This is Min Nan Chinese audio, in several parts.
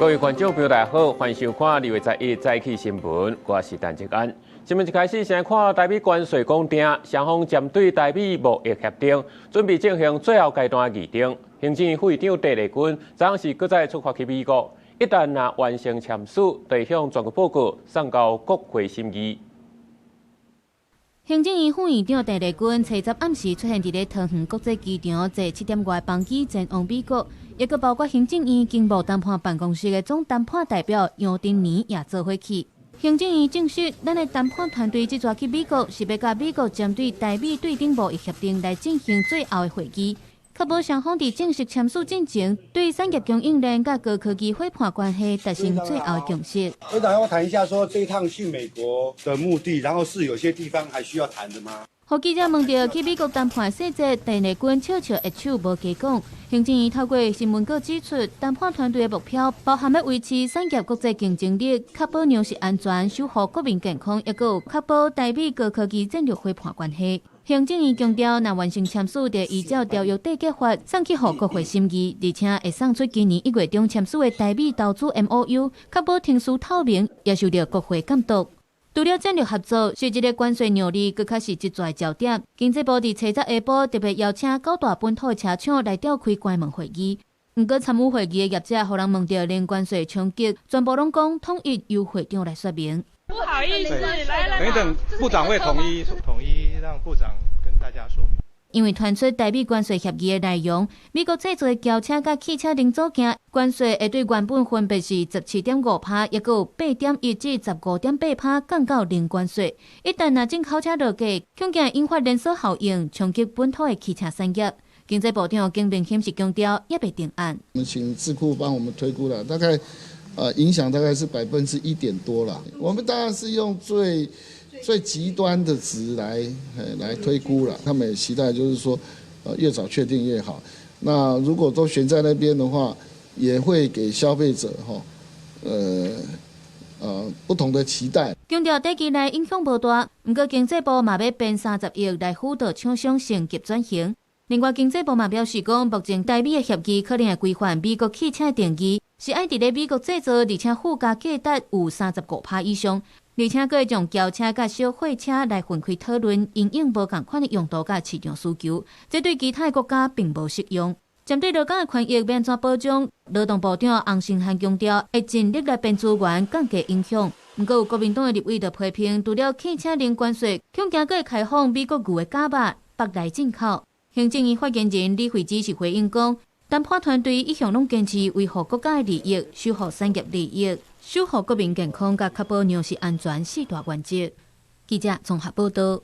位觀眾朋友，大家好，歡迎收看2月11早起新聞，我是陳志安。新聞一開始，先來看台美關稅講定，雙方針對台美貿易協定準備進行最後階段議定。行政院副院長鄭麗君昨昏是閣再出發去美國，一旦若完成簽署，就會向全國報告送交國會審議。行政院副院長鄭麗君初十暗時出現佇咧桃園國際機場，坐7點外班機前往美國，抑閣包括行政院經貿談判辦公室的總談判代表楊振年也做伙去。行政院證實，咱的談判團隊這逝去美國，是欲佮美國針對台美對等貿易協定來進行最後的會議，確保雙方佇正式簽署進前，對產業供應鏈佮高科技夥伴關係達成最後的共識。會長，要談一下，說這一趟去美國的目的，然後是有些地方還需要談的嗎？予記者問著去美國談判細節，鄭麗君笑笑揮手無加講。行政院透過新聞稿指出，談判團隊的目標包含欲維持產業國際競爭力、確保糧食安全、守護國民健康，抑閣有確保台美高科技戰略夥伴關係。行政院強調，若完成簽署，就依照條約締結法送去予國會審議，而且會送出今年1月中簽署的台美投資 MOU，確保程序透明，也受著國會監督。除了戰略合作，實質的關稅讓利，閣較是這逝焦點。經濟部佇初十下晡特別邀請九大本土的車廠來召開關門會議。毋過參與會議的業者，予人問著零關稅衝擊，全部攏講統一由會長來說明。不好意思，來來，等一等，部長會統一統一讓部長跟大家說明。因為傳出台美關稅協議的內容，美國製造的轎車佮汽車零組件關稅會對原本分別是17.5趴，抑閣有8.1至15.8趴降到零關稅。一旦若進口車落價，恐驚引發連鎖效應，衝擊本土的汽車產業。經濟部長景明鑫是強調，猶未定案。我們請智庫幫我們推估了，大概影響大概是1%多啦。我們當然是用最最極端的值來推估了，他們也期待就是說，越早確定越好。那如果都懸在那邊的話，也會給消費者哈，不同的期待。強調短期內影響無大，毋過經濟部嘛欲編30億來輔導廠商升級轉型。另外，經濟部嘛表示講，目前台美的協議可能會規範美國汽車定義，是愛佇咧美國製造，而且附加價值有35趴以上。而且，閣會將轎車佮小貨車來分開討論，因應無仝款的用途佮市場需求，這對其他國家並無適用。針對勞工的權益欲按怎保障，勞動部長洪申翰強調，會盡力來編資源，降低影響。毋過，有國民黨的立委就批評，除了汽車零關稅，恐驚閣會開放美國牛的絞肉北來進口。行政院發言人李慧芝是回應講，談判團隊一向攏堅持維護國家的利益，守護產業利益，守護國民健康，佮確保糧食安全四大原則。記者綜合報道。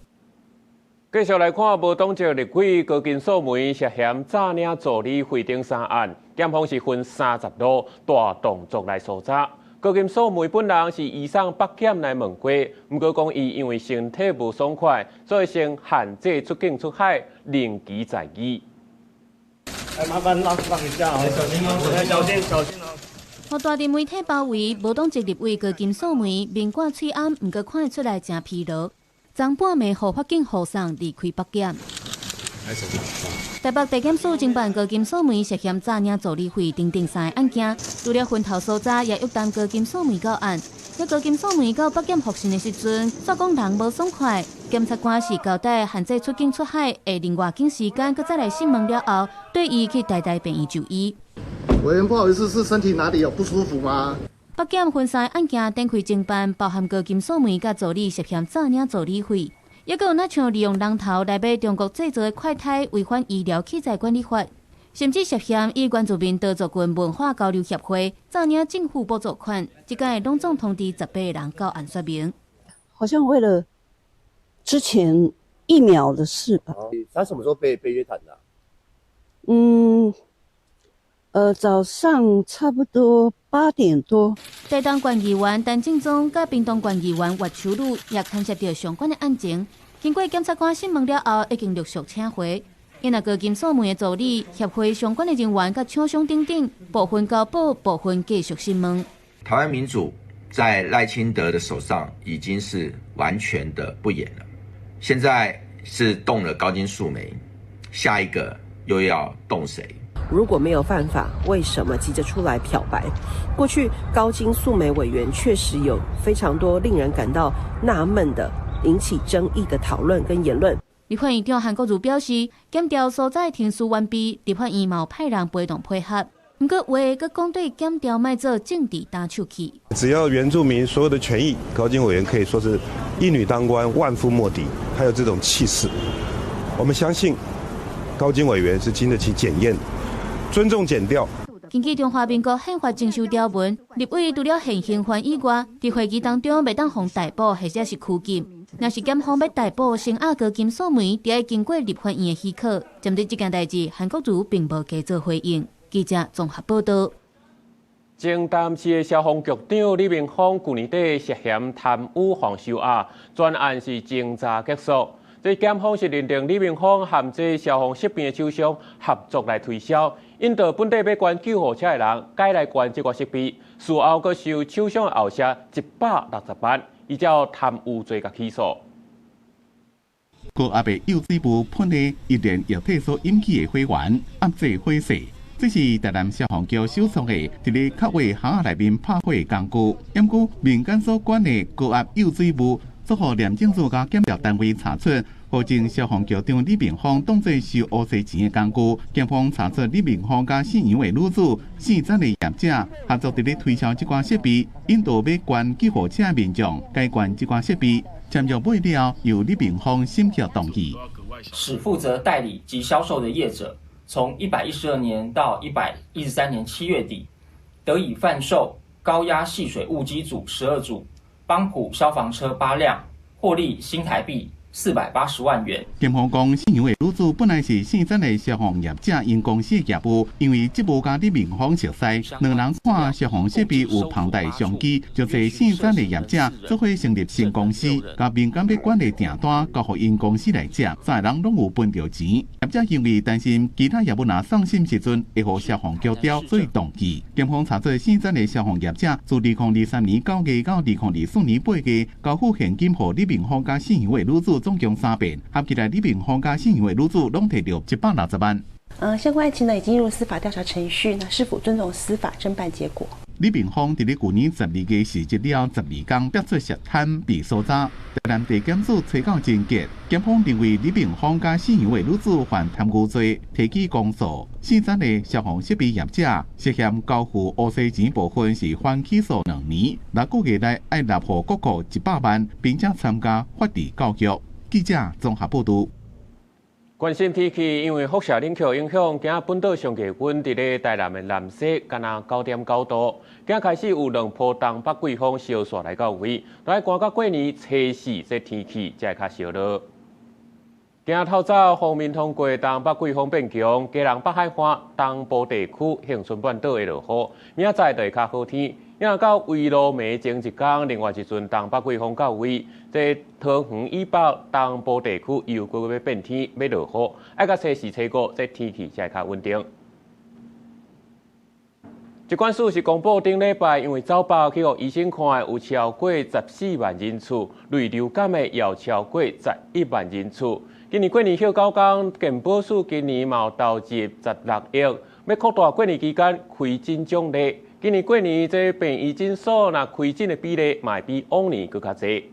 繼續來看，無黨籍立委高金素梅涉嫌詐領助理費等三案，檢方是分30路大動作來搜查。高金素梅本人是移送北檢來問過，毋過講伊因為身體無爽快，所以先限制出境出海，另期再議。來，麻煩讓讓一下哦，小心哦，小心小心哦。予大陣媒體包圍，無黨籍立委高金素梅面掛喙罨，毋過看會出來誠疲勞。昨半暝，予法警護送離開北檢。台北地檢署偵辦高金素梅涉嫌詐領助理費等等三个案件，除了分頭搜查，也約談高金素梅到案。在高金素梅到北檢複訊的時陣，煞講人無爽快。檢察官是交代限制出境出海，會另外揀時間，閣再來訊問了後，對伊去台大病院就醫。委員，不好意思，是身體哪裡有不舒服嗎？北檢分三个案件展開偵辦，包含高金素梅佮助理涉嫌詐領助理費，抑閣有若像利用人頭來買中國製造的快篩，違反醫療器材管理法，甚至涉嫌與原住民多族群文化交流協會詐領政府補助款，這擺攏總通知18個人到案說明。好像為了之前疫苗的事吧？他什麼時候被約談的？早上差不多8點多。台東縣議員陳正宗佮屏東縣議員岳秋女也牽涉著相關的案情，經過檢察官審問了後，已經陸續請回。因為高金素梅的助理、協會相關的人員佮廠商等等，部分交保，部分繼續審問。台灣民主在賴清德的手上已經是完全的不演了，現在是動了高金素梅，下一個又要動誰？如果沒有犯法，為什麼急着出來漂白？過去高金素梅委員確實有非常多令人感到納悶的、引起爭議的討論跟言論。立法院長韓國瑜表示，檢調所在程序完備，立法院嘛派人陪同配合。毋過話閣講對檢調莫做政治打手氣。只要原住民所有的權益，高金委員可以說是一女當關，萬夫莫敵，還有這種氣勢。我們相信高金委員是經得起檢驗，尊重檢調。根據中華民國憲法精修條文，立委除了現行犯以外，佇會期當中袂當予逮捕或者是拘禁。若是檢方欲逮捕聲押高金素梅，得愛經過立法院的許可。針對這件代誌，韓國瑜並無加做回應。記者綜合報道。前台南市的消防局長李明峰，舊年底涉嫌貪污予收押，全案是偵查結束。這檢方是認定李明峰和這消防設備的廠商合作來推銷，引導本地欲捐救護車的人改來捐這個設備，事後閣收廠商後車160萬，依照貪污罪共起訴。高壓的幼稚部噴的易燃液體所引起的火源，壓制火勢。這是台南消防局首創的，佇咧較位巷仔內面拍火的工具。毋過民間所管的高壓幼水霧，做予廉政署佮檢調單位查出，予前消防局長李明峰當作收烏西錢的工具。檢方查出李明峰佮姓楊的女子，姓曾的業者合作佇咧推銷這款設備，引導欲捐救護車民眾改捐這款設備。簽約買了，由李明峰審核同意。使負責代理及銷售的業者，從112年到113年7月底，得以販售高壓細水霧機組12組，幫浦消防車8輛，獲利新台幣480萬元。檢方講，姓楊的女子本來是姓曾的消防業者，𪜶公司的業務，因為職務佮李明峰熟似，兩人看消防設備有龐大商機，就揣姓曾的業者做伙成立新公司，共民間欲捐的訂單交予𪜶公司來接，三个人攏有分著錢。業者因為擔心其他業務若喪心時陣會予消防局刁，所以同意。檢方查出姓曾的消防業者，自2023年9月到2024年8月，交付現金予李明峰佮姓楊的女子總共三遍，合起來李明峰佮姓楊的女子攏提著160萬。相關案情呢已經進入司法調查程序，那是否尊重司法偵辦結果？李明峰佇咧舊年12月辭職了12工，爆出涉貪被搜查，台南地檢署催告偵結，檢方認為李明峰佮姓楊的女子犯貪污罪，提起公訴。姓曾的消防設備業者涉嫌交付烏西錢部分是緩起訴2年，6個月內愛納予國庫100萬，並且參加法治教育。記者綜合報導。關心天氣，因為輻射冷卻影響，今仔本島上低溫佇咧台南的南勢，敢若9.9度。今仔開始有兩波東北季風相紲來到位，來寒到過年初四，這天氣才會較燒熱。今仔透早鋒面通過東北季風變強，基隆北海岸東部地區恆春半島會落雨，明仔載就會較好天。若到圍爐暝前一工，另外一陣東北季風到位，這桃園以北東部地區又閣欲變天，欲落雨，愛到初四、初五，這天氣才會較穩定。疾管署是公布頂禮拜，因為走爆去予醫生看的有超過14萬人次，類流感的也有超過11萬人次。今年過年歇9工，健保署今年嘛有投入16億，欲擴大過年期間開診獎勵。今年過年這病院診所若開診的比例，嘛會比往年閣較濟。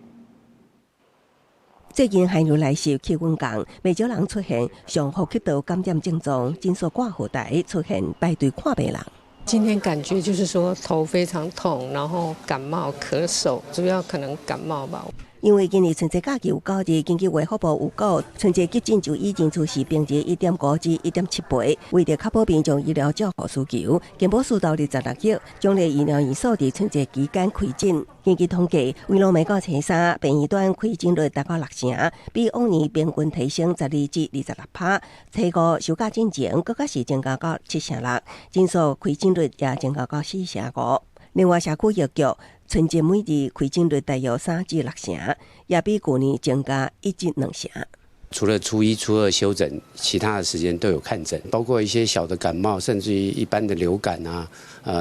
最近寒流來襲，氣溫降，袂少人出現上呼吸道感染症狀，診所掛號台出現排隊看病人。今天感覺就是說頭非常痛，然後感冒、咳嗽，主要可能感冒吧。因為今年春節假期有9日，根據衛福部預估，春節急診就醫人次是平日1.5至1.7倍。為著確保民眾醫療照護需求，健保署投入16億，獎勵醫療院所佇春節期間開診。根據統計，圍爐暝到初三，病院端開診率達到6成，比往年平均提升12至26%。初五收假進前，閣較是增加到7成6，診所開診率也增加到4成5。另外，社區藥局春節每日開診率大約3至6成，也比舊年增加1至2成。除了初一、初二休診，其他的時間都有看診，包括一些小的感冒，甚至於一般的流感啊，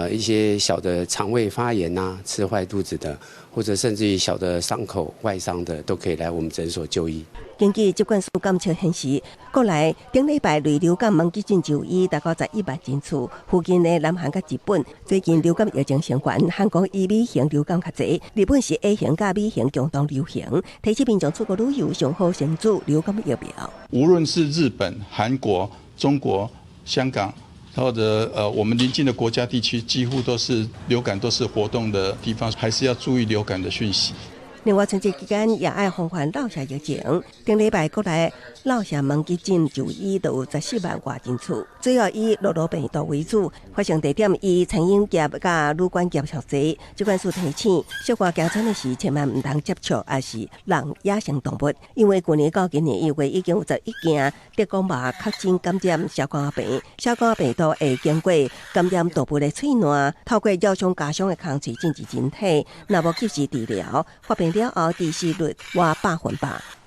一些小的腸胃發炎啊，吃壞肚子的，或者甚至於小的傷口外傷的，都可以來我們診所就醫。根據疾管署監測顯示，國內頂禮拜類流感門急診就醫達到11萬人次，附近的南韓佮日本最近流感疫情升懸，韓國以米型流感較濟，日本是 A 型佮 B 型共同流行。提醒民眾出國旅遊上好先注流感疫苗。無論是日本、韓國、中國、香港，或者我們鄰近的國家地區，幾乎都是流感都是活動的地方，還是要注意流感的訊息。另外，春節期間也愛防範落瀉疫情。頂禮拜國內落瀉門急診就醫都有14萬外人次，主要以諾如病毒為主，發生地點以餐飲業佮旅館業較濟。疾管署提醒，小可驚喘的時，千萬毋通接觸，抑是人野生動物，因為去年到今年1月已經有11件得講嘛確診感染小冠病，小冠病毒會經過感染動物的喙瀾，透過咬傷加傷的空喙進入人體，若無及時治療，發病了後致死率倚100%。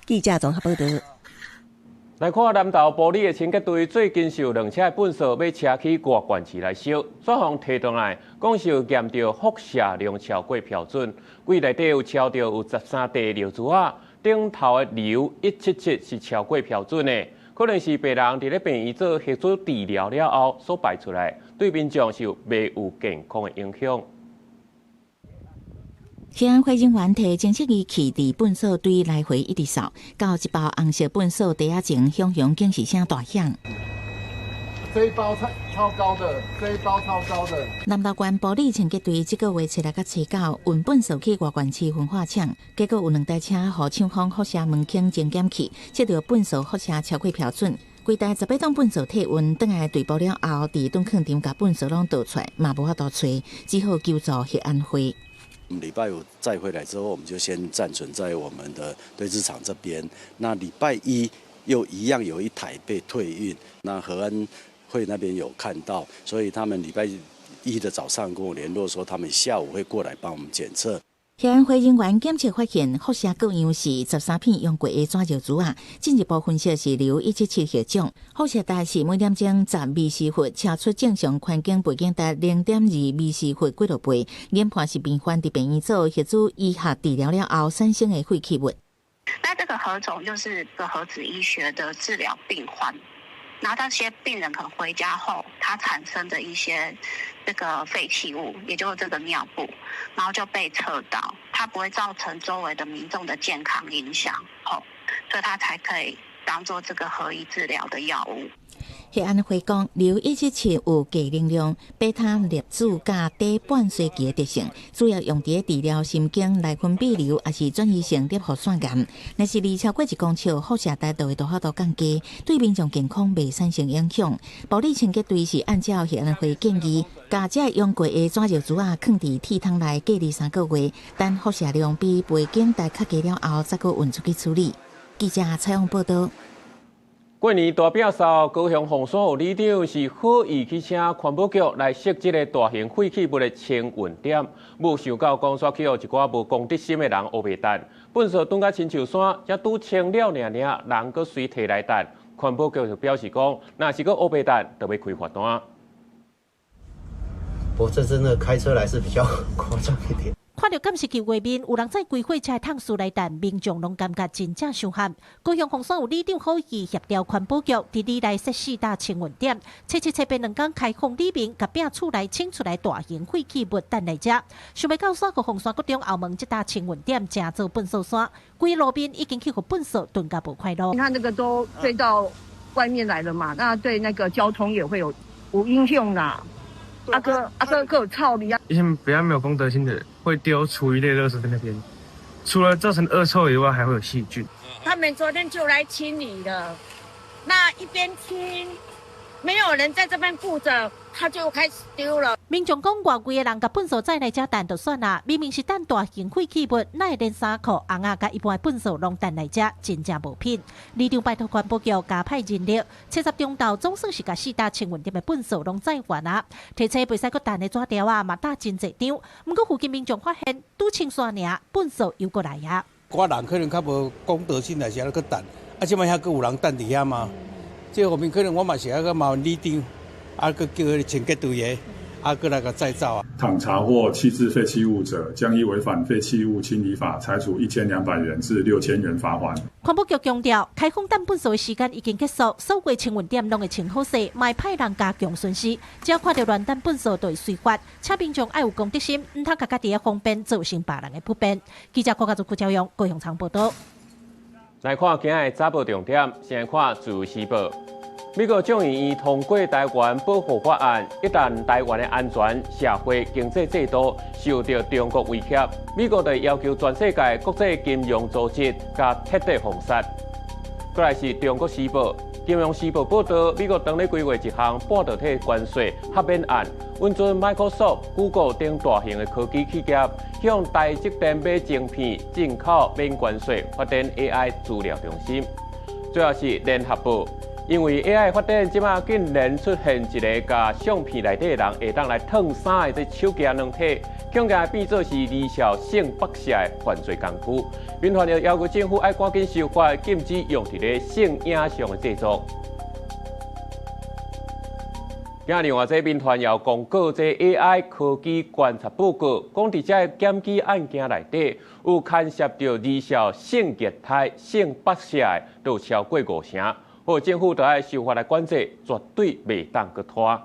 記者綜合報道。來看南投埔里的清潔隊最近受兩車的糞掃欲車去外縣市來燒，煞予提轉來，講是有驗著輻射量超過標準，櫃內底有超著有13塊尿珠仔，頂頭的硫177是超過標準的，可能是病人佇咧病院做核子治療了後所排出來，對民眾是袂有健康的影響。核安會人員提偵測儀器佇糞掃堆來回一直掃，到一包紅色糞掃袋仔前，響響警示聲大響。這一包超超高的，這一包超高的。南投縣埔里清潔隊這個月初六佮初九運糞掃去外縣市焚化廠，結果有兩台車予廠方輻射門坑偵檢器，測著糞掃輻射超過標準。規台18桶糞掃退運，轉來隊埔了後，佇囤囥場共糞掃攏倒出來，嘛無法度揣，只好求助核安會。我們禮拜五載回來之後，我們就先暫存在我們的堆置場這邊。那禮拜一又一樣有一台被退運，那核安會那邊有看到，所以他們禮拜一的早上跟我聯絡說，他們下午會過來幫我們檢測。核安會人員檢測發現，輻射個樣是13片用過的紙尿珠仔，進一步分析是硫177核種。輻射值是每點鐘10微斯伏，超出正常環境背景值0.2微斯伏幾落倍。研判是病患佇病院做核子醫學治療了後產生的廢棄物。那這個核種就是個核子醫學的治療病患，然後這些病人可能回家後，他產生的一些這個廢棄物，也就是這個尿布，然後就被測到，它不會造成周圍的民眾的健康影響，吼，所以它才可以當做這個核醫治療的藥物。核安會講，硫177有低能量、貝塔粒子佮短半衰期的特性，主要用佇治療神經內分泌瘤，抑是轉移性攝護腺癌。若是離超過1公尺，輻射值就會大幅度降低，對民眾健康袂產生影響。埔里清潔隊是按照核安會建議，共這用過的紙尿珠仔囥佇鐵桶內隔離3個月，等輻射量比背景值較低了後，才閣運出去處理。記者採訪報道。過年大摒掃，高雄鳳山有里長是好意去請環保局來設這个大型廢棄物的清運點，無想到講煞去予一寡無公德心的人烏白擲，糞掃囤甲親像山，才拄清了爾爾，人閣隨提來擲。環保局就表示講，若是閣烏白擲，就欲開罰單。不過這真的開車來是比較誇張一點。看著監視器畫面，有人載規貨車的桶埒來擲，民眾攏感覺真正傷譀。高雄鳳山有里長好意協調環保局，佇里內設四大清運點，初七、初八兩工開放里民共摒厝內清出來大型廢棄物擲來遮。想袂到煞予鳳山國中後門這搭清運點成做糞掃山，規路面已經去予糞掃囤甲無塊路。你看那個都堆到外面來了嘛，那對那個交通也會有影響啦。啊閣啊閣閣有臭味啊！一些比較沒有公德心的人會丟廚餘類垃圾在那邊，除了造成惡臭以外，還會有細菌。他們昨天就來清理了，那一邊清，沒有人在這邊顧著，他就開始丟了。民眾講，外圍的人共糞掃載來遮擲就算啦，明明是擲大型廢棄物，哪會連衫褲、甕仔佮一般的糞掃攏擲來遮，真正無品。里長拜託環保局加派人力，七十中晝總算是共四搭清運點的糞掃攏載完啊。提車袂使閣擲的紙條仔嘛搭真濟張，毋過附近民眾發現，拄清山爾，糞掃又閣來啊。寡人可能較無公德心，來是按呢閣擲，啊，這擺遐閣有人擲佇遐嗎？這方面可能我嘛是愛閣麻煩里長，啊，閣叫彼个清潔隊的，啊，閣來共載走啊。倘查獲棄置廢棄物者，將依違反廢棄物清理法，裁處1200元至6000元罰鍰。環保局強調，開放擲糞埽的時間已經結束，所有清運點攏會清好勢，莫派人加強巡視。只要看著亂擲糞埽，就會隨罰。請民眾愛有公德心，毋通共家己的方便造成別人的不便。記者郭家祖、郭朝陽、高雄場報道。來看今日早報重點，先看自由時報。美國眾議院通過台灣保護法案，一旦台灣的安全、社會、經濟制度受著中國威脅，美國就要求全世界國際金融組織共徹底封殺。過來是中國時報，金融時報報道，美國當咧規劃一項半導體關稅豁免案，允准 Microsoft、Google 等大型的科技企業向台積電買晶片進口免關稅，發展 AI 資料中心。最後是聯合報。因為 AI 發展，這馬竟然出現一个共相片內底的人會當來褪衫的這手機軟體，恐驚變做是偽造性剝削的犯罪工具。民團就要求政府愛趕緊修法，禁止用佇咧性影像的製作。今另外，這民團又公告這 AI 科技觀察報告，講佇這個檢舉案件內底，有牽涉著偽造性虐待、性剝削的，都有超過5成。好，政府著愛修法來管制，絕對袂當閣拖。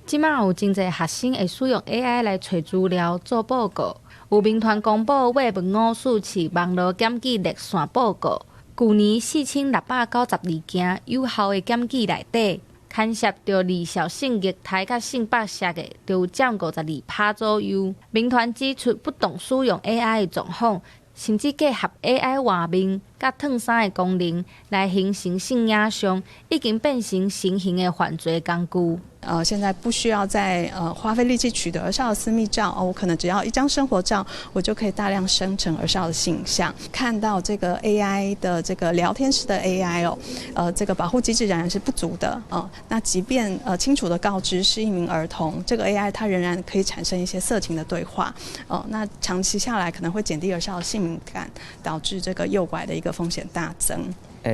這馬有真濟學生會使用 AI 來揣資料、做報告。有民團公布 Web 547網路檢舉熱線報告，舊年4692件有效的檢舉內底，牽涉著偽造性虐待佮性剝削的，就有佔52%左右。民團指出，不懂使用 AI 的狀況，甚至結合 AI 換面佮褪衫的功能來形成性影像，已經變成新型的犯罪工具。現在不需要再花費力氣取得兒少的私密照，哦，我可能只要一張生活照，我就可以大量生成兒少的形象。看到這個 AI 的這個聊天式的 AI 哦，這個保護機制仍然是不足的哦。那即便清楚的告知是一名兒童，這個 AI 它仍然可以產生一些色情的對話。哦，那長期下來可能會減低兒少的性敏感，導致這個誘拐的一個風險大增。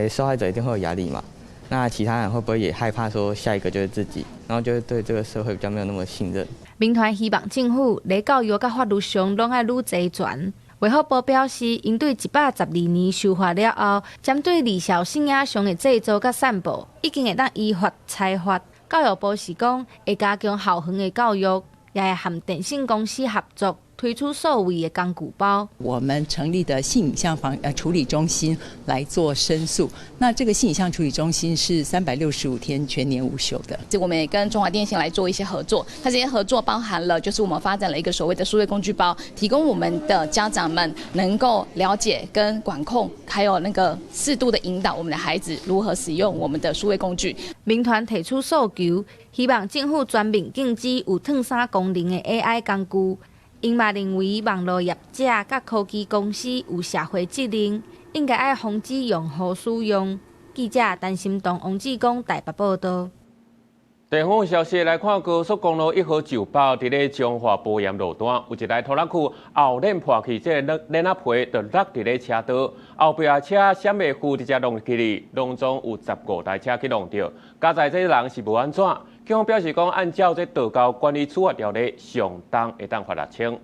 受害者一定會有壓力嘛？那其他人會不會也害怕說下一個就是自己，然後就會對這個社會比較沒有那麼信任？民團希望政府佇教育佮法律上攏愛愈齊全。衛福部表示，𪜶對112年修法了後，針對偽造性影像的製作佮散布，已經會當依法裁罰。教育部是講會加強校園的教育，也會和電信公司合作，推出數位的工具包。我們成立的性影像防處理中心來做申訴。那這個性影像處理中心是365天全年無休的。這我們也跟中華電信來做一些合作。它這些合作包含了，就是我們發展了一個所謂的數位工具包，提供我們的家長們能夠了解跟管控，還有那個適度的引導我們的孩子如何使用我們的數位工具。民團提出訴求，希望政府全面禁止有褪衫功能的 AI 工具。𪜶嘛認為網路業者佮科技公司有社會責任，應該愛防止用戶使用。記者陳心東、王志剛台北報道。地方消息來看，高速公路1號石北佇咧彰化埔鹽路段，有一台拖拉機後輪破去，這個輪仔皮就落佇咧車道，後壁車閃袂赴直接弄去哩，攏總有15台車去弄著。佳哉這人是無按怎，警方表示講，按照這道交管理處罰條例，相當會當罰6000。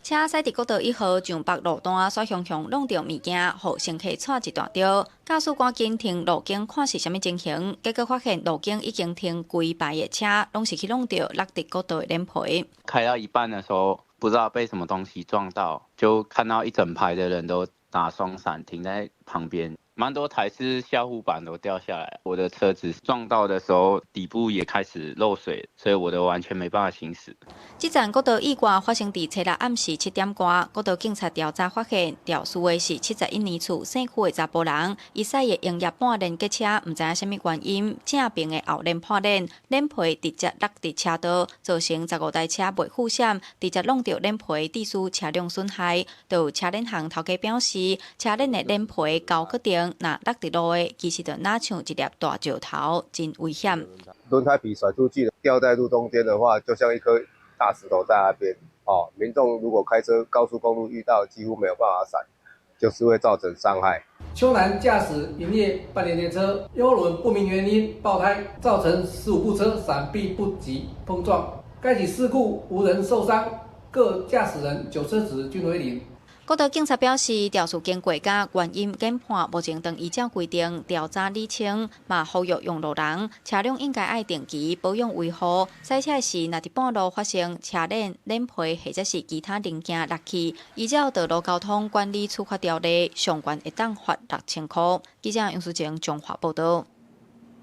車駛佇國道1號上北路段，煞雄雄弄著物件，予乘客掣一大著。駕駛趕緊停路肩看是啥物情形，結果發現路肩已經停規排的車，攏是去弄著落佇國道的輪皮。開到一半的時候，不知道被什麼東西撞到，就看到一整排的人都打雙閃停在旁邊。蠻多台是下護板都掉下來，我的車子撞到的時候底部也開始漏水，所以我都完全沒辦法行駛。這站國道意外發生佇初六暗時7點外，國道警察調查發現，肇事的是71年次姓區的查埔人，伊駛的營業半連結車，毋知影啥物原因，正爿的後輪破鏈，輪皮直接落佇車道，造成15台車袂赴閃，直接弄著輪皮，致使車輛損害。就有車輪行頭家表示，車輪的輪皮交決定。若落佇路的，其實就若像一粒大石頭，真危險。輪胎皮甩出去，掉在路中間的話，就像一顆大石頭在那邊。哦，民眾如果開車高速公路遇到，幾乎沒有辦法閃，就是會造成傷害。邱男駕駛營業辦連聯車，右輪不明原因爆胎，造成15部車閃避不及碰撞。該起事故無人受傷，各駕駛人酒測值均為零。國道警察表示，調查經過佮原因研判，目前正依照規定調查釐清，嘛呼籲用路人車輛應該愛定期保養維護。駛車時，若佇半路發生車鏈、鏈皮或者是其他零件落去，依照道路交通管理處罰條例，上懸會當罰6000箍。記者楊淑靜彰化報導。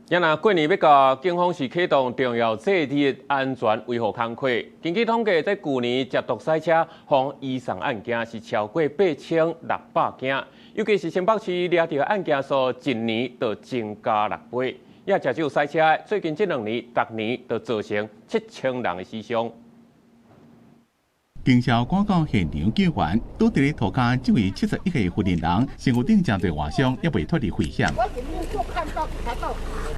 也若過年欲到，警方是啟動重要節日安全維護工課。根據統計，這舊年食毒駛車予移送案件是超過8600件，尤其是新北市掠著案件數，一年就增加6倍。也食酒駛車，最近這2年，逐年就造成7000人的死傷。警消趕到現場救援，拄佇咧塗跤，這位71歲婦人，身軀頂誠濟外傷，猶未脫離危險。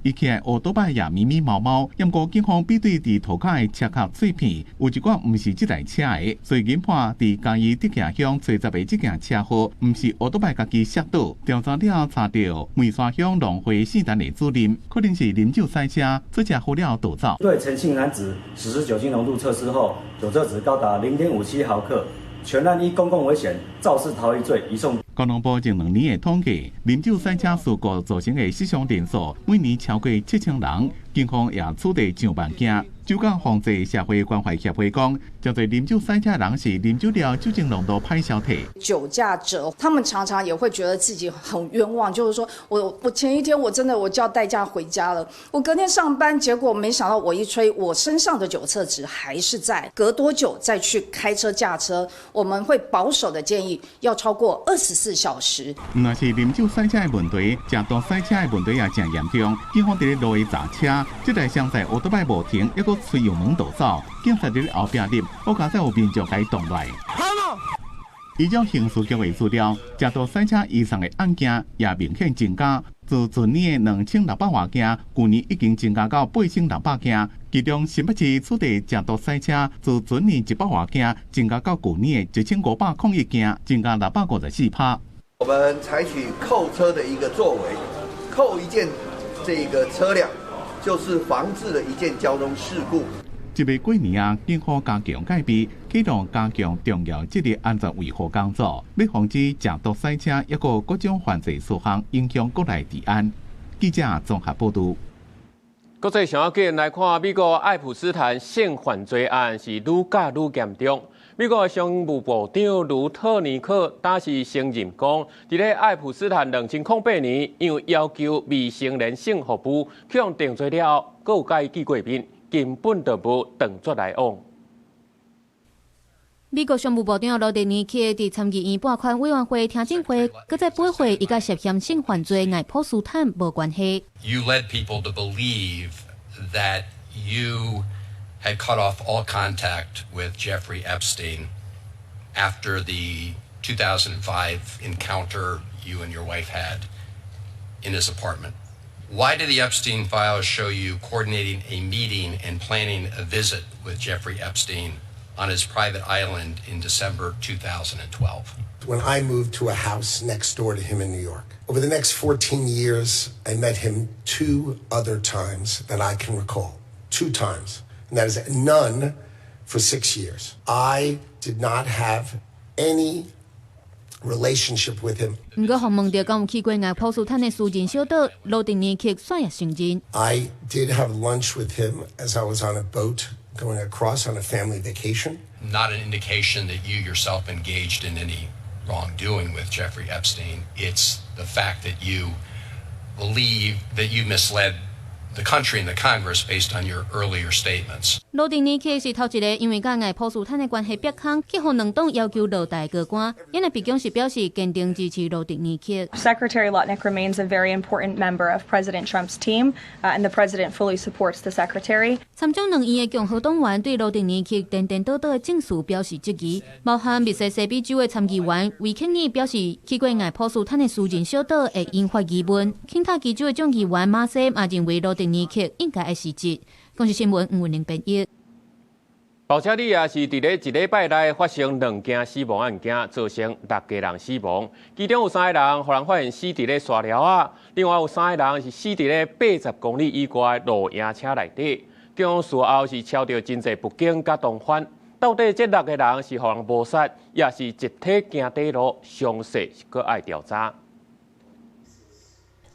伊騎烏多擺也迷迷毛毛，毋過警方比對佇塗跤的車殼碎片，有一寡毋是這台車的，所以研判佇嘉義竹崎鄉吹十的這件車禍，毋是烏多擺家己摔倒。調查了查著梅山鄉農會姓陳的主任，可能是啉酒駛車，出車禍了逃走。對陳姓男子實施酒精濃度測試後，酒測值高達0.57毫克，全案依公共危險肇事逃逸罪移送。交通部近2年的統計，啉酒駛車事故造成的死傷人數每年超過7000人，警方也處罰上萬件。酒駕防治社會關懷協會講，誠濟啉酒駛車人是啉酒了酒精濃度歹消退。酒駕者，他們常常也會覺得自己很冤枉，就是說我前一天我真的我叫代駕回家了，我隔天上班，結果沒想到我一吹，我身上的酒測值還是在。隔多久再去開車駕車，我們會保守的建議要超過24小時。毋但是啉酒駛車的問題，食毒駛車的問題也誠嚴重。警方佇咧路下查車，這台雙載烏多擺無停，猶閣催油門逃走，警察佇咧後壁入，閣加載有民眾共伊擋來。依照刑事局的資料，食毒駛車移送的案件也明顯增加，自前年的2600外件，舊年已經增加到8600件。其中新北市處罰食毒駛車，自前年100外件，增加到舊年的1501件，增加654趴。我們採取扣車的一個作為，扣一件這個車輛，就是防治了一件交通事故。這擺過年啊，警方加強戒備，啟動加強重要節日安全維護工作，欲防止食毒駛車，抑閣各種犯罪事項影響國內治安。記者綜合報導。國際上要緊來看，美國愛普斯坦性犯罪案是愈攪愈嚴重。美國商務部長盧特尼克當時承認講，佇咧愛普斯坦2008年，因為要求未成年性服務，去予定罪了後，閣有共伊見過面，根本就無斷絕來往。美國商務部長羅德尼克佇參議院撥款委員會聽證會，閣再駁回伊佮涉嫌性犯罪愛普斯坦無關係。 You led people to believe that you had cut off all contact with Jeffrey Epstein after the 2005 encounter you and your wife had in his apartment. Why did the Epstein files show you coordinating a meeting and planning a visit with Jeffrey Epstein on his private island in December 2012? When I moved to a house next door to him in New York. Over the next 14 years, I met him two other times that I can recall. Two times. And that is none for 6 years. I did not have any relationship with him. 毋過，訪問著敢有去過愛普斯坦的私人小島，羅德尼克煞也承認。 I did have lunch with him as I was on a boat going across on a family vacation. Not an indication that you yourself engaged in any wrongdoing with Jeffrey Epstein. It's the fact that you believe that you misled the country and the Congress based on your earlier statements. 羅德尼克是頭一個因為佮愛普斯坦的關係煏空，去予兩黨要求落台的高官。𪜶的白宮是表示堅定支持羅德尼克。 Secretary Lutnick remains a very important member of President Trump's team, and the president fully supports the secretary. 參眾兩院的共和黨員對羅德尼克顛顛倒倒的證詞表示質疑，包含密西西比州的參議員維克爾表示，去過愛普斯坦的私人小島會引發疑問。肯塔基州的眾議員馬西嘛認為羅德尼克應該會辭職。公視新聞吳文玲編譯。保加利亞是佇咧一禮拜內發生兩件死亡案件，造成六個人死亡，其中有三个人予人發現死佇咧沙寮仔，另外有三个人是死佇咧80公里以外露營車內底。警方事後是抄著真濟物件佮毒販，到底這六個人是予人謀殺，抑是集體行短路？詳細是閣愛調查。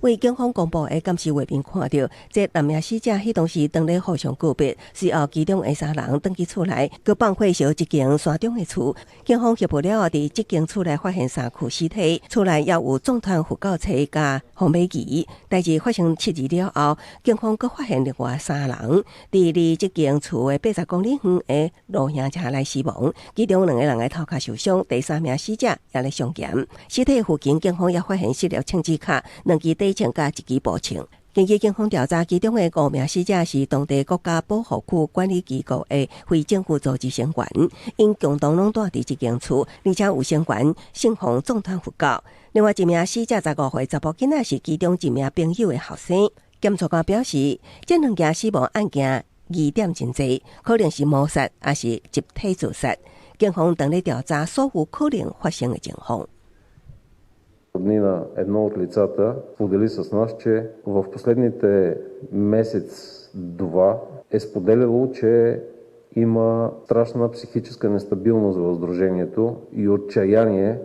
為警方公布的監視畫面看著，這六名死者彼當時當咧互相告別，隨後其中的三人轉去厝內，閣放火燒一間山中的厝。警方協報了後，佇這間厝內發現三具屍體，厝內也有藏傳佛教冊佮防火旗。代誌發生七日了後，警方閣發現另外三人佇離這間厝的80公里遠的露營車內死亡，其中兩個人的頭殼受傷，第三名死者也咧傷嚴。屍體附近，警方也發現四粒槍支卡，兩支短槍佮一支步槍。根據警方調查，其中的五名死者是當地國家保護區管理機構的非政府組織成員，𪜶共同攏蹛佇這間厝，而且有成員信奉藏傳佛教。另外一名死者15歲查埔囡仔是其中一名朋友的後生。檢察官表示，這兩件死亡案件疑點真濟，可能是謀殺，抑是集體自殺。警方正咧調查所有可能發生的情況。 Роднина едно от лицата сподели с нас, че в последните месец-два е споделяло, че има страшна психическа нестабилност в сдружението и отчаяние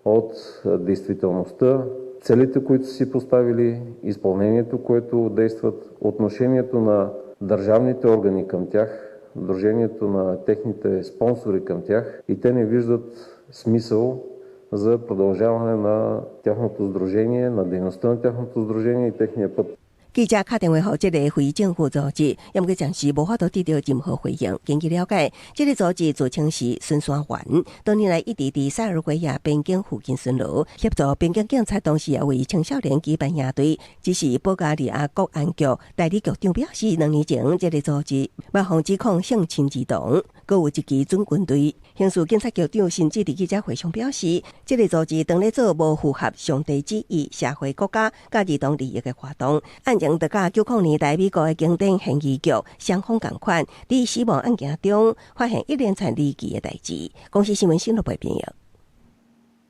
от действителността, целите, които са си поставили, изпълнението, което действат, отношението на държавните органи към тях, сдружението на техните спонсори към тях и те не виждат смисъл за продължаване на тяхното сдружение, на дейността на тяхното сдружение и техния път. 記者敲電話予這个非政府組織，毋過暫時無法度得著任何回應。根據了解，這个組織自稱是巡山員，多年來一直佇塞爾維亞邊境附近巡邏，協助邊境警察，同時也為青少年舉辦營隊。只是保加利亞國安局代理局長表示，兩年前這个組織捌予指控性侵兒童，閣有一支準軍隊。刑事警察局長甚至佇記者會上表示，這个組織當咧做無符合上帝旨意、社會、國家佮兒童利益的活動。案情就佮90年代美國的經典懸疑劇雙方仝款，佇死亡案件中發現一連串離奇的代誌。公視新聞新聞報編譯。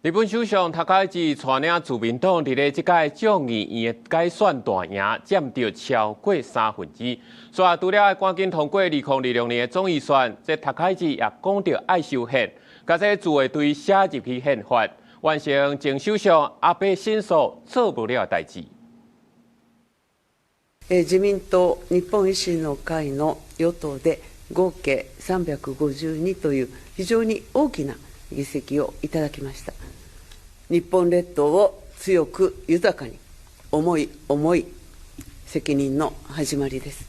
日本首相高市帶領自民黨佇咧這屆眾議院的改選大贏，佔著超過三分之二。所以除了愛趕緊通過2026年的總預算，這高市也講著愛修憲，共這自衛隊寫入去憲法，完成前首相安倍晉三做無了的代誌。自民党、日本維新の会の与党で合計352という非常に大きな議席をいただきました。日本列島を強く豊かに、重い重い責任の始まりです。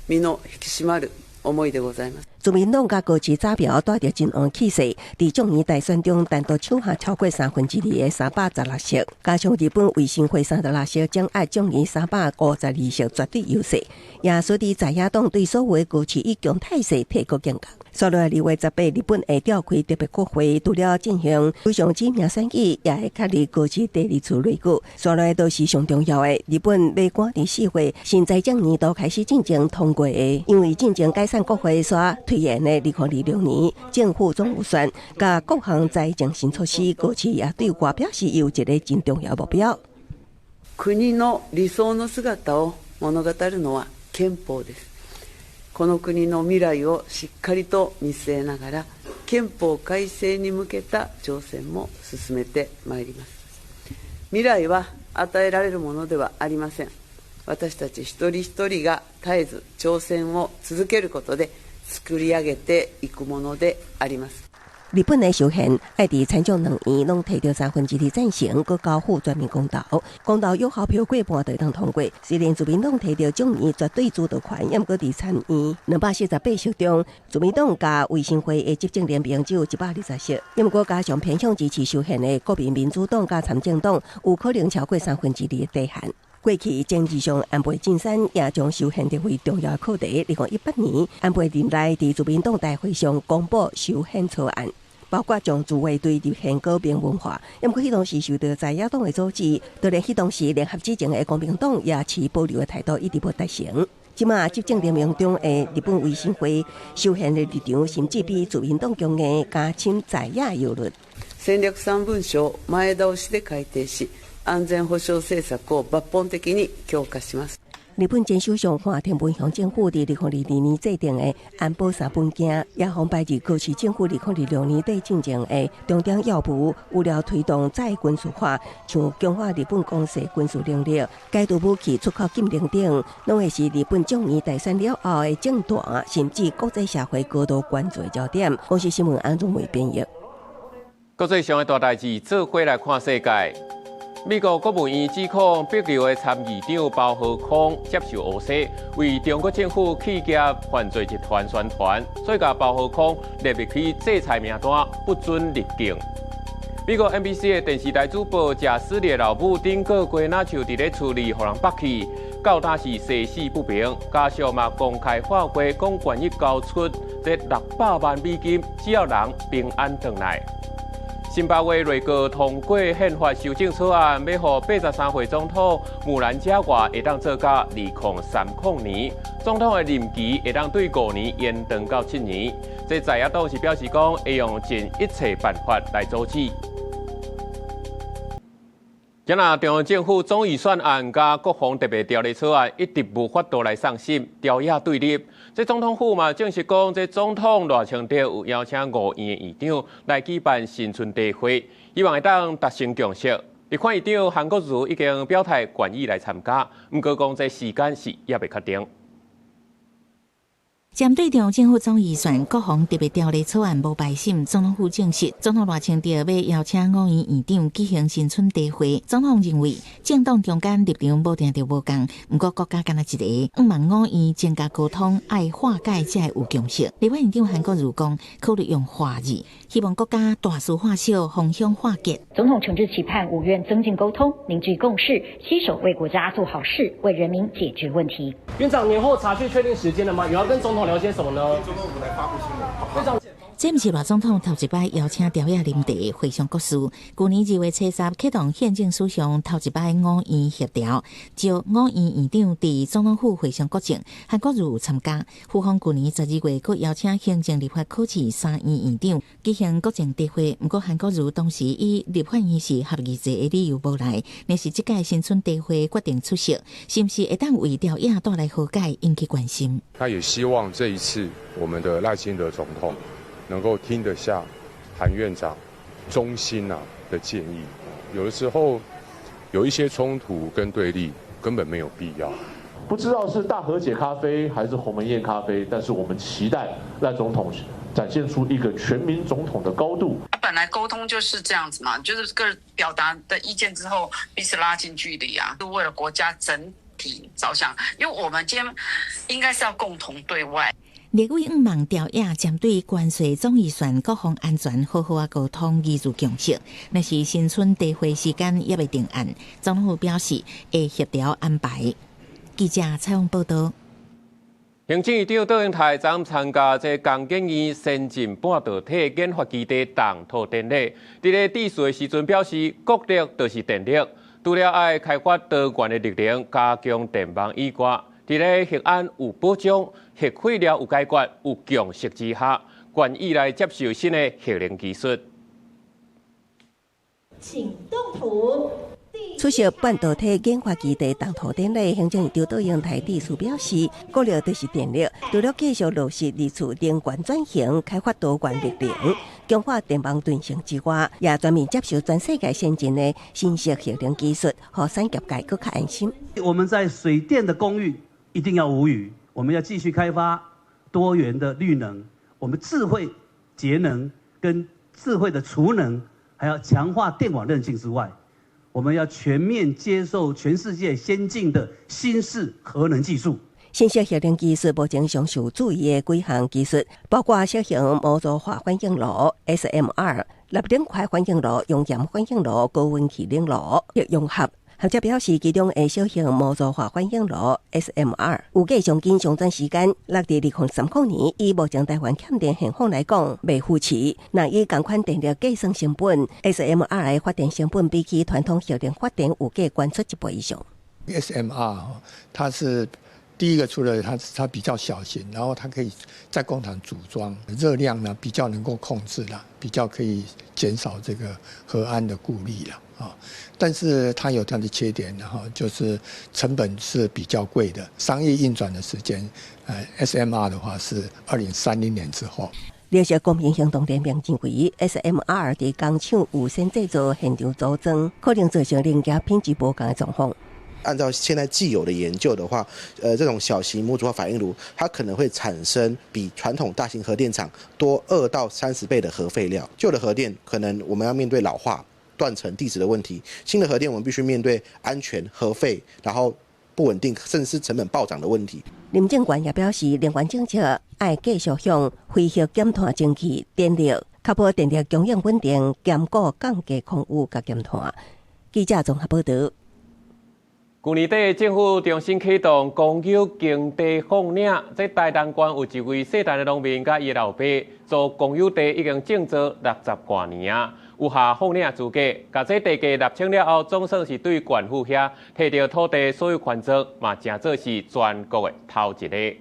身の引き締まる思いでございます。自民黨佮高市早苗帶著真旺氣勢，佇眾議大選中單獨搶下超過三分之二的316席，加上日本維新會36席，掌握眾議352席絕對優勢，也使得在野黨對所有的高市以強態勢提高警覺。紲落來2月18，日本會召開特別國會，除了進行首相指名選舉，也會確立高市第二次內閣。紲落來都是上重要的，日本欲趕佇4月新財政年度開始進前通過的，因為進前解散國會所推延的2026年政府總預算，佮各項財政新措施，高市也對外表示有一个真重要目標。国の理想の姿を物語るのは憲法です。この国の未来をしっかりと見据えながら、憲法改正に向けた挑戦も進めてまいります。未来は与えられるものではありません。私たち一人一人が絶えず挑戦を続けることで作り上げていくものであります。日本的修憲愛佇參眾兩院攏提著三分之二贊成，閣交付全民公投，公投有效票過半就會當通過。雖然自民黨提著眾議絕對主導權，毋過佇參院248席中，自民黨佮維新會的執政聯盟只有120席，毋過加上偏向支持修憲的國民民主黨佮參政黨，有可能超過三分之二的底線。過去前日相安倍晉三也將修憲列為重要課題。2018年，安倍任內佇自民黨大會上公布修憲草案，包括將自衛隊立憲閣明文化。毋過彼當時受著在野黨的阻止，就連彼當時聯合執政的公明黨也持保留的態度，一直無達成。這馬執政聯盟中的日本維新會修憲的立場，甚至比自民黨強硬，加深在野憂慮。戦略三文書を前倒しで改定し、安全保障政策を抜本的に強化します。日本前首相岸田文雄政府佇2022年制定的安保三本鏡，也予擺佇高市政府2026年底進前的重點要務，有了推動再軍事化，像強化日本攻勢軍事能力、解除武器出口禁令等，攏會是日本眾議院大選了後的政壇，甚至國際社會高度關注的焦點。公視新聞安宗梅編譯。國際上的大代誌，做伙來看世界。美國國務院指控帛琉的參議長包荷康接受烏西，為中國政府企業犯罪集團宣傳，所以共包荷康列入去制裁名單，不准入境。美國 NBC 的電視台主播賈斯利的老母頂個月若像佇咧厝裡予人縛去，到今是生死不明。家屬嘛公開發話，講願意交出這600萬美金，只要人平安轉來。新巴威內閣通過憲法修正草案，欲予83歲總統姆南加瓦會當做到2030年，總統的任期會當對5年延長到7年。這在野黨是表示講，會用盡一切辦法來阻止。今仔中央政府總預算案佮國防特別條例草案一直無法度來送審，朝野對立。這總統府嘛證實講，這總統賴清德有邀請五院的院長來舉辦新春茶會，希望會當達成共識。立法院長韓國瑜已經表態願意來參加，毋過講這時間是猶未確定。針對中央政府總預算、國防特別條例草案無排審，總統府證實，總統賴清德欲邀請五院院長舉行新春茶會。總統認為，政黨中間立場無定著無仝，毋過國家干焦一个，向望五院增加溝通，愛化解才會有共識。立法院長韓國瑜講，考慮用化字，希望國家大事化小，風險化解。總統誠摯期盼五院增進溝通，凝聚共識，攜手為國家做好事，為人民解決問題。院長年後茶敘確定時間了嗎？有要跟總統聊些什麼呢？總統府來發布新聞。院長，這毋是賴總統頭一擺邀請朝野啉茶會商國事。舊年2月70啟動憲政史上頭一擺五院協調，召五院院長佇總統府會商國政，韓國瑜有參加。府方舊年12月閣邀請行政立法考試三院院長舉行國政茶會，毋過韓國瑜當時以立法院是合議制的理由無來，若是這屆新春茶會決定出席，是毋是會當為朝野帶來和解，引起關心？他也希望這一次我們的賴清德總統能夠聽得下韓院長衷心啊的建議。有的時候有一些衝突跟對立根本沒有必要。不知道是大和解咖啡還是鴻門宴咖啡，但是我們期待賴總統展現出一個全民總統的高度。本來溝通就是這樣子嘛，就是各表達的意見之後，彼此拉近距離啊，是為了國家整體着想，因為我們今天應該是要共同對外。立委向望朝野針對關稅總預算、國防安全好好仔溝通，凝聚共識。若是新春茶會時間猶未定案，總統府表示會協調安排。記者採訪報導。行政院長卓榮泰昨昏參加這工研院先進半導體研發基地動土典禮，佇咧致辭的時陣表示，國力就是電力，除了愛開發多元的綠能，加強電網以外，佇咧核安有保障、核廢料有解決、有共識之下，願意來接受新的核能技術。請動土。出席半導體研發基地動土典禮，行政院長卓榮泰致辭表示，國力就是電力，除了繼續落實二次能源轉型、開發多元綠能、強化電網韌性之外，也全面接受全世界先進的新式核能技術，予產業界閣較安心。我們在水電的供應一定要無虞，我們要繼續開發多元的綠能，我們智慧節能跟智慧的儲能，還要強化電網韌性之外，我們要全面接受全世界先進的新式核能技術。新式核能技術目前上受注意的幾項技術，包括小型模組化反應爐（SMR）、納冷塊反應爐、熔鹽反應爐、高溫氣冷爐核融合。學者表示，其中的小型模組化反應爐（SMR）預計上緊上轉時間落佇2030年，以目前台灣欠電現況來講，袂敷遲。若以仝款電力計算成本，SMR 的發電成本比起傳統核能發電預計懸出一倍以上。 SMR 它是第一個，除了它比較小型，然後它可以在工廠組裝，熱量呢比較能夠控制啦，比較可以減少這個核安的顧慮啦。啊，但是它有它的缺點，然後就是成本是比較貴的，商業運轉的時間，SMR 的話是2030年之後。綠色公平行動聯盟認為，SMR 佇工廠預先製造現場組裝，可能造成零件品質無仝的狀況。按照現在既有的研究的話，這種小型模組化反應爐，它可能會產生比傳統大型核電廠多2到30倍的核廢料。舊的核電可能我們要面對老化、斷層、地質的問題，新的核電我們必須面對安全、核廢，然後不穩定，甚至是成本暴漲的問題。林正權也表示，能源政策愛繼續向非核減碳爭取電力，確保電力供應穩定，兼顧降低空污佮減碳。記者綜合報導。去年底，政府重新啟動公有耕地放領。這台東縣有一位姓陳的農民，佮伊老爸租公有地已經種做60外年啊，有下放領資格。共這地價納清了後，總算是對縣府遐提著土地所有權狀，嘛成做是全國的頭一个。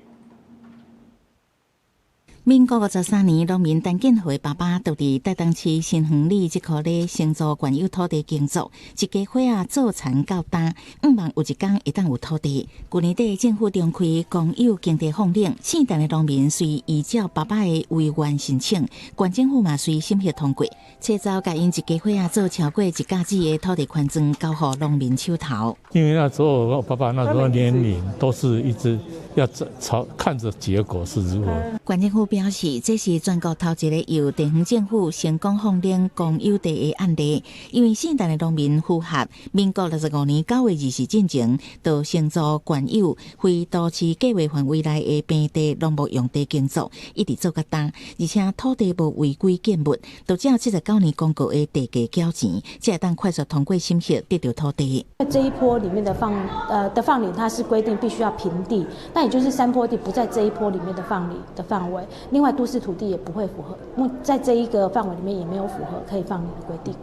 民國53年，農民陳建和爸爸就佇台東市新園里這箍咧承租縣有土地耕作，一家伙仔做田到今，向望有一工會當有土地。去年底政府重開公有耕地放領，姓陳的農民隨依照爸爸的遺願申請，縣政府嘛隨審核通過，冊走共𪜶一家伙仔做超過一甲子的土地權狀交予農民手頭。因為那時候我爸爸那時候年齡都是一直要朝看着結果是如何。縣政府表示，這是全國頭一个由地方政府成功放領公有地的案例。因為姓陳的農民符合民國65年9月20日進前，就承租縣有非都市計劃範圍內的平地農牧用地耕作，一直做到今，而且土地無違規建物，就照79年公告的地價繳錢，才會當快速通過審核得著土地。這一波裡面的放領，它是規定必須要平地，那也就是山坡地不在這一波裡面的放領的範圍。另外，都市土地也不會符合，在這一個範圍裡面也沒有符合可以放領的規定。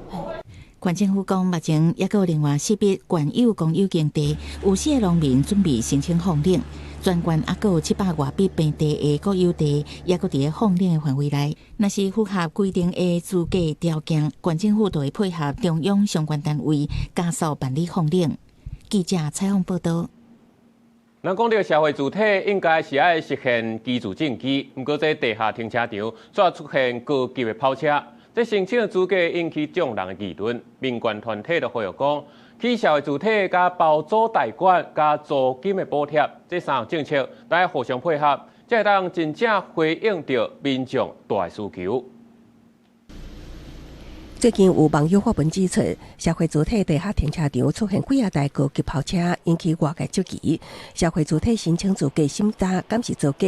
縣政府講，目前猶閣有另外四筆縣有公有耕地，有四个農民準備申請放領。全縣猶閣有700外筆平地的國有地，猶閣佇咧放領的範圍內。若是符合規定的資格條件，縣政府就會配合中央相關單位加速辦理放領。記者採訪報導。咱講著社會住宅應該是愛實現居住正義，毋過這地下停車場卻出現高級的跑車，這申請資格引起眾人的議論。民權團體就呼籲講，起社會住宅佮包租代管佮租金的補貼，這三項政策來互相配合，才會當真正回應著民眾大的需求。最近有網友發文指出，社會住宅地下停車場出現幾仔台高級跑車，引起外界質疑。社會住宅申請資格審查敢是造假？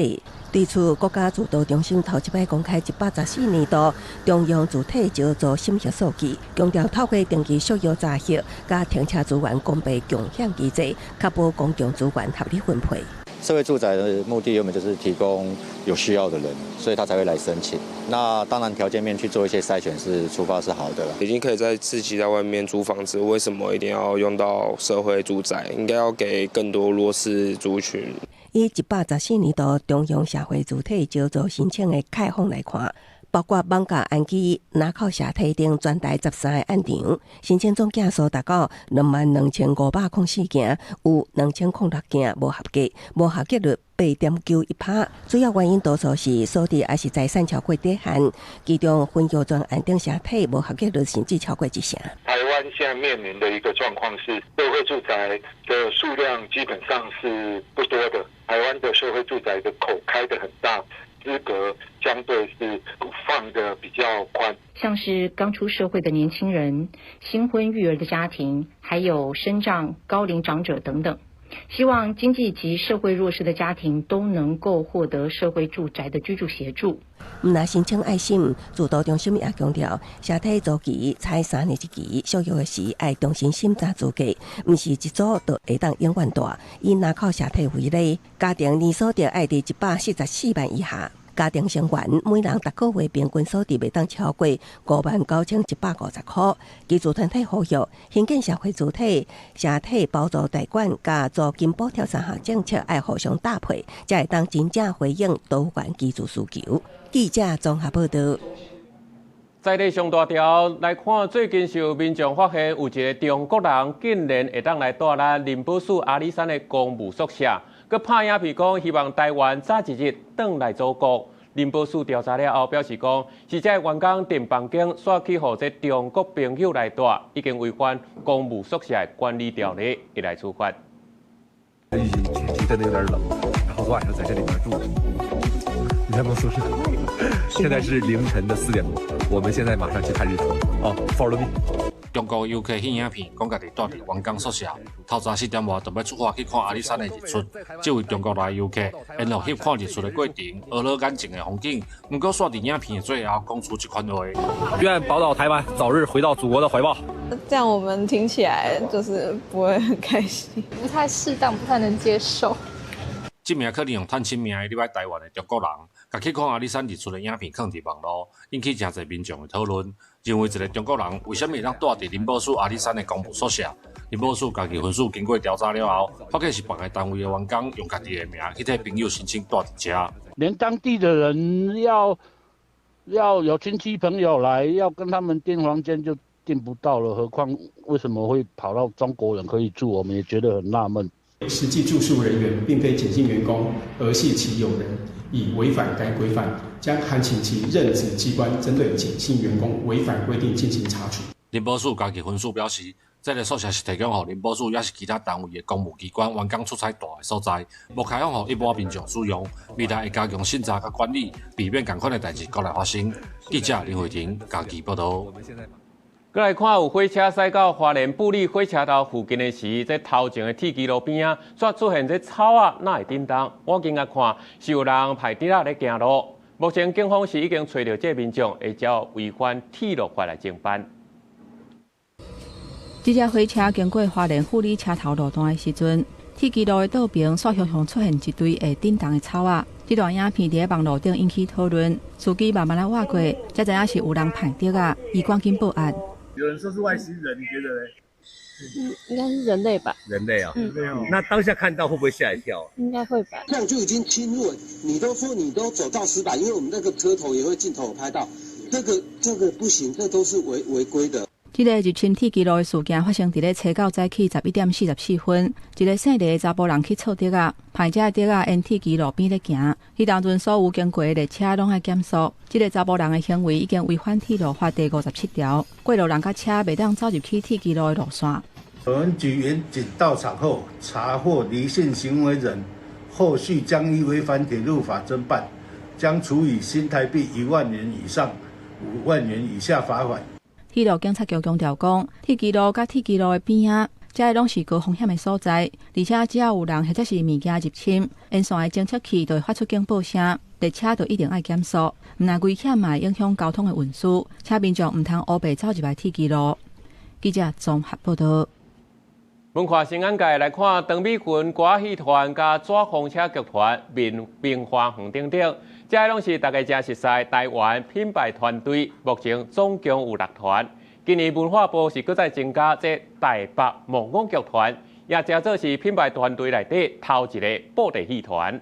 對此，國家住都中心頭一擺公開114年度中央住宅招租審核數據，強調透過定期續約查核，佮停車資源公平共享機制，確保公共資源合理分配。社會住宅的目的原本就是提供有需要的人，所以他才會來申請。那當然條件面去做一些篩選是出發是好的。已經可以在自己在外面租房子，為什麼一定要用到社會住宅？應該要給更多弱勢族群。以114年度中央社會住宅招租申請的開放來看，包括艋舺安居、林口社體等全台13个案場，申請總件數達到22,504件，有2,006件無合格，無合格率8.91%。主要原因多數是所得抑是財產超過底限，其中分業專案等社體無合格率甚至超過一成。台灣現在面臨的一個狀況是，社會住宅的數量基本上是不多的。台灣的社會住宅的口開得很大。資格相對是放得比較寬，像是剛出社會的年輕人、新婚育兒的家庭，還有身障、高齡長者等等。希望經濟及社會弱勢的家庭都能夠獲得社會住宅的居住協助。毋但申請愛審，住都中心也強調，社體租期採3年一期，續約時愛重新審查資格，毋是一租就會當永遠蹛。以林口社體為例，家庭年所得愛佇144萬以下。家庭成員每人逐個月平均所得袂當超過59,150箍。居住團體呼籲，興建社會主體、社體包租代管佮租金補貼三項政策愛互相搭配，才會當真正回應多元居住需求。記者綜合報導。在地上大條來看，最近是有民眾發現有一个中國人竟然會當來蹛咱林寶樹阿里山的公務宿舍，閣拍影片講希望台灣早一日轉來祖國。林寶樹調查了後表示講，是這個員工訂房間煞去予這中國朋友來蹛，已經違反公務宿舍的管理條例，會來處罰。天氣真的有點冷，然後昨晚上在這裡面住。你在嗎宿舍？現在是凌晨的4點多，我們現在馬上去看日出。哦，Follow me。中國遊客翕影片，講家己蹛佇員工宿舍，透早4點外就欲出發去看阿里山的日出。這位中國來遊客沿路翕看日出的過程，呵咾眼前的風景。毋過煞佇影片的最後講出這款話：願寶島台灣早日回到祖國的懷抱。這樣我們聽起來就是不會很開心，不太適當，不太能接受。這名可能用探親名義入來台灣的中國人，共去看阿里山日出的影片囥佇網路，引起誠濟民眾的討論，認為一个中國人為啥物會當蹛佇林寶樹阿里山的公務宿舍？林寶樹家己分署經過調查了後，發現是別个單位的員工用家己的名去替朋友申請蹛佇遮。連當地的人要有親戚朋友來，要跟他們訂房間就訂不到了，何況為什麼會跑到中國人可以住？我們也覺得很納悶。實際住宿人員並非簡姓員工，而係其友人，已違反該規範，將函請其任職機關針對簡姓員工違反規定進行查處。林寶樹家己分署表示，這个宿舍是提供予林寶樹，抑是其他單位的公務機關員工出差蹛的所在，無開放予一般民眾使用。未來會加強審查佮管理，避免仝款的代誌閣來發生。記者林慧婷家己報導。閣來看有火車駛到花蓮埔里火車頭附近的時，這頭前的鐵支路邊仔，煞出現這草仔哪會振動？我驚訝看是有人排豬仔咧行路。目前警方是已經揣著這民眾，會照違反鐵路法來偵辦。這隻火車經過花蓮埔里車頭路段的時陣，鐵支路的倒邊煞雄雄出現一堆會振動的草仔。這段影片佇網路頂引起討論，司機慢慢仔倚過，才知影是有人歹豬仔，伊趕緊報案。有人說是外星人，你覺得呢？嗯，應該是人類吧。人類啊，那當下看到會不會嚇一跳？應該會吧。這樣就已經侵入了，你都說你都走到石板，因為我們那個車頭也會鏡頭有拍到，這個不行，這都是違規的。這个入侵鐵支路的事件發生佇咧初九早起11點44分，一个姓黎的查埔人去湊豬仔，歹這豬仔沿鐵支路邊咧行，彼當陣所有經過的列車攏愛減速。這个查埔人的行為已經違反鐵路法第57條，過路人佮車袂當走入去鐵支路的路線。本局員警到場後查獲黎姓行為人，後續將依違反鐵路法偵辦，將處以新台幣1萬元以上5萬元以下罰款。鐵路警察局強調講，鐵支路佮鐵支路的邊仔，這攏是高風險的所在，而且只要有人或者是物件入侵，沿線的偵測器就會發出警報聲，列車就一定愛減速，毋但危險嘛會影響交通的運輸，請民眾毋通烏白走入來鐵支路。記者綜合報導。文化新眼界來看，長美雲歌戲團佮紙風車劇團、明花園等等，這攏是大家誠熟悉台灣品牌團隊。目前總共有六團。今年文化部是閣再增加這台北木偶劇團，也成做是品牌團隊內底頭一个布袋戲團。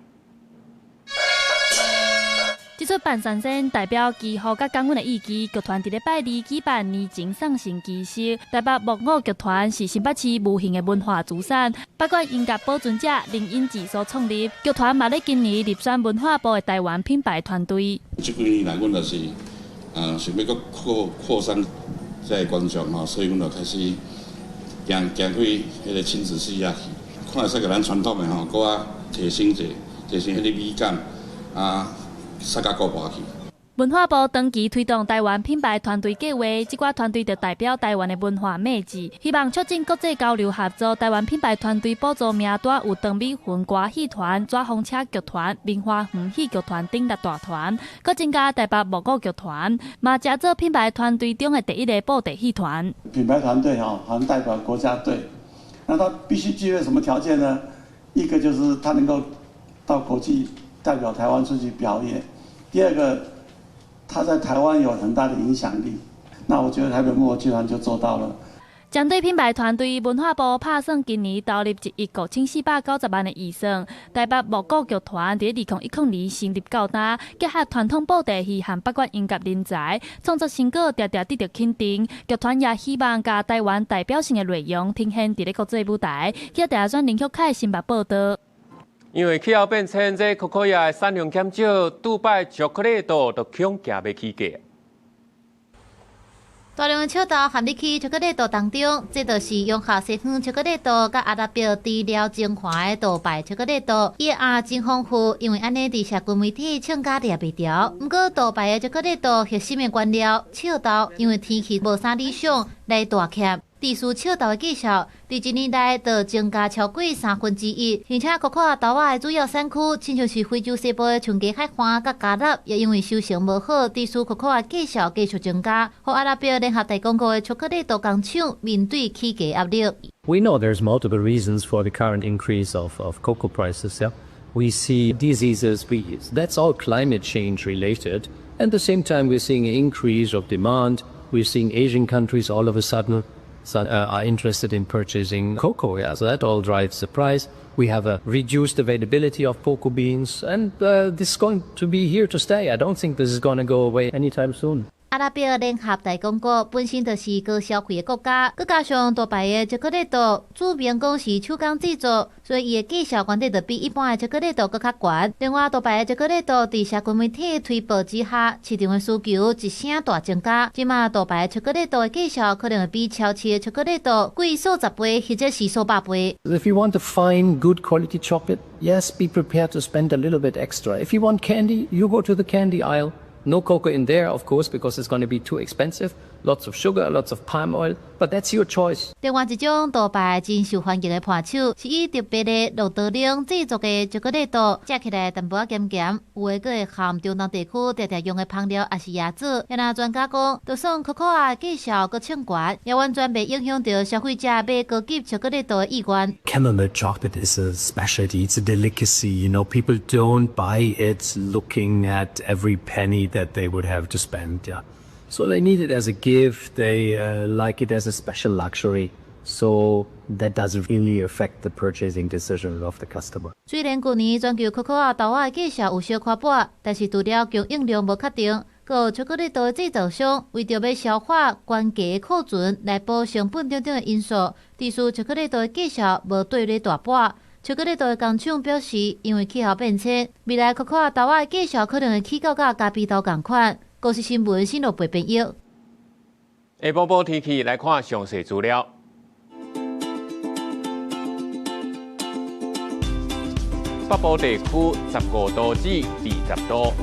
這齣扮神仙代表祈福佮感恩的意義，劇團佇咧拜二舉辦年終送神儀式。台北木偶劇團是新北市無形的文化資產，北管音樂保存者林英智所創立。劇團嘛咧今年入選文化部的台灣品牌團隊。這幾年來，阮就是想欲閣擴散這个觀眾吼，所以阮就開始行開彼个親子戲啊，看會使共咱傳統的吼，閣較提升者，提升彼个美感啊。煞較古盤去。文化部長期推動台灣品牌團隊計劃，這寡團隊就代表台灣的文化魅力，希望促進國際交流合作。台灣品牌團隊補助名單有長美雲歌戲團、紙風車劇團、明花園戲劇團等六大團，閣增加台北木偶劇團，嘛成做品牌團隊中的第一个布袋戲團。品牌團隊哈，好像代表國家隊，那他必須具備什麼條件呢？一個就是他能夠到國際代表台灣出去表演。第二個，他在台灣有很大的影響力。那我覺得台北木偶劇團就做到了。針對品牌團隊文化部拍算今年投入1億5490萬的預算，台北木偶劇團佇2010年成立到今，結合傳統布袋戲和北粵音樂人才，創作成果常常得到肯定。劇團也希望將台灣代表性的內容呈現佇咧國際舞台。記者轉林旭凱新北報道。因為氣候變遷，這可可亞的產量減少，杜拜巧克力豆都恐驚欲起價。大量的笑豆含入去巧克力豆當中，這就是融合西方巧克力豆佮阿拉伯豬料精華的杜拜巧克力豆。伊的餡真豐富，因為按呢佇社群媒體唱甲掠袂牢。毋過杜拜的巧克力豆核心的原料笑豆，因為天氣無啥理想，來大欠。致使笑豆的價數，佇一年內就增加超過1/3。而且，可可豆仔的主要產區，親像是非洲西部的長崎海岸佮加納，也因為收成無好，致使可可的價數繼續增加，予阿拉伯聯合大公國的巧克力豆工廠面對起價壓力。 We know there's multiple reasons for the current increase of cocoa prices. Yeah, we see diseases, that's all climate change related. At the same time, we're seeing an increase of demand. We're seeing Asian countries all of a sudden are interested in purchasing cocoa. Yeah, so that all drives the price. We have a reduced availability of cocoa beans, and this is going to be here to stay. I don't think this is going to go away anytime soon. 阿拉伯聯合大公國本身就是高消費的國家，閣加上杜拜的巧克力豆，註明講是手工製作，所以伊的價數原底就比一般的巧克力豆閣較懸。另外，杜拜的巧克力豆佇社群媒體推報之下，市場的需求一聲大增加。這馬杜拜的巧克力豆的價數可能會比超市的巧克力豆貴數十倍，或者是數百倍。 If you want to find good quality chocolate, yes, be prepared to spend a little bit extra. If you want candy, you go to the candy aisle. No cocoa in there, of course, because it's going to be too expensive. Lots of sugar, lots of palm oil, but that's your choice. 另外一種杜拜真受歡迎的伴手，是以特別的綠豆奶製作的巧克力豆，食起來淡薄仔鹹鹹，有的閣會含中東地區常常用的香料，抑是椰子。若專家講，就算可可仔價數閣衝懸，也完全袂影響著消費者買高級巧克力豆的意願。 Caramel chocolate is a specialty, it's a delicacy. People don't buy it looking at every penny that they would have to spend. Yeah. So they need it as a gift, they like it as a special luxury. So that doesn't really affect the purchasing decision of the customer. 雖然舊年全球可可仔豆仔的價數有小可跌，但是除了供應量無確定，閣有巧克力豆的製造商為著欲消化懸低的庫存來補成本等等的因素，致使巧克力豆的價數無綴咧大跌。巧克力豆的工廠表示，因為氣候變遷，未來可可仔豆仔的價數可能會起到佮咖啡豆仝款。公視新聞新羅貝編譯。下晡報天氣來看詳細資料。北部地區15度至20度，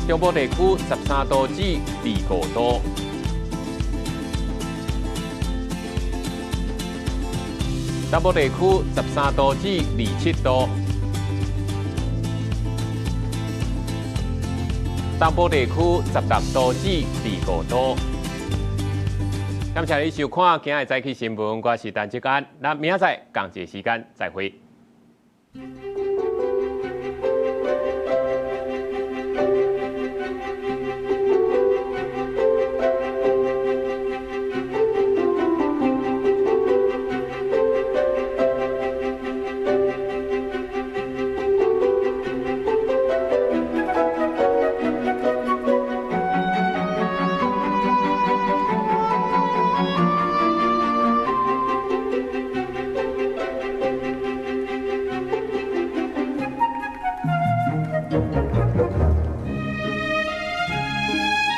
中部地區13度至25度，南部地區13度至27度，東部地區16度至25度。感謝你收看今日早起新聞，我是陳志安，咱明仔載仝一个時間再會。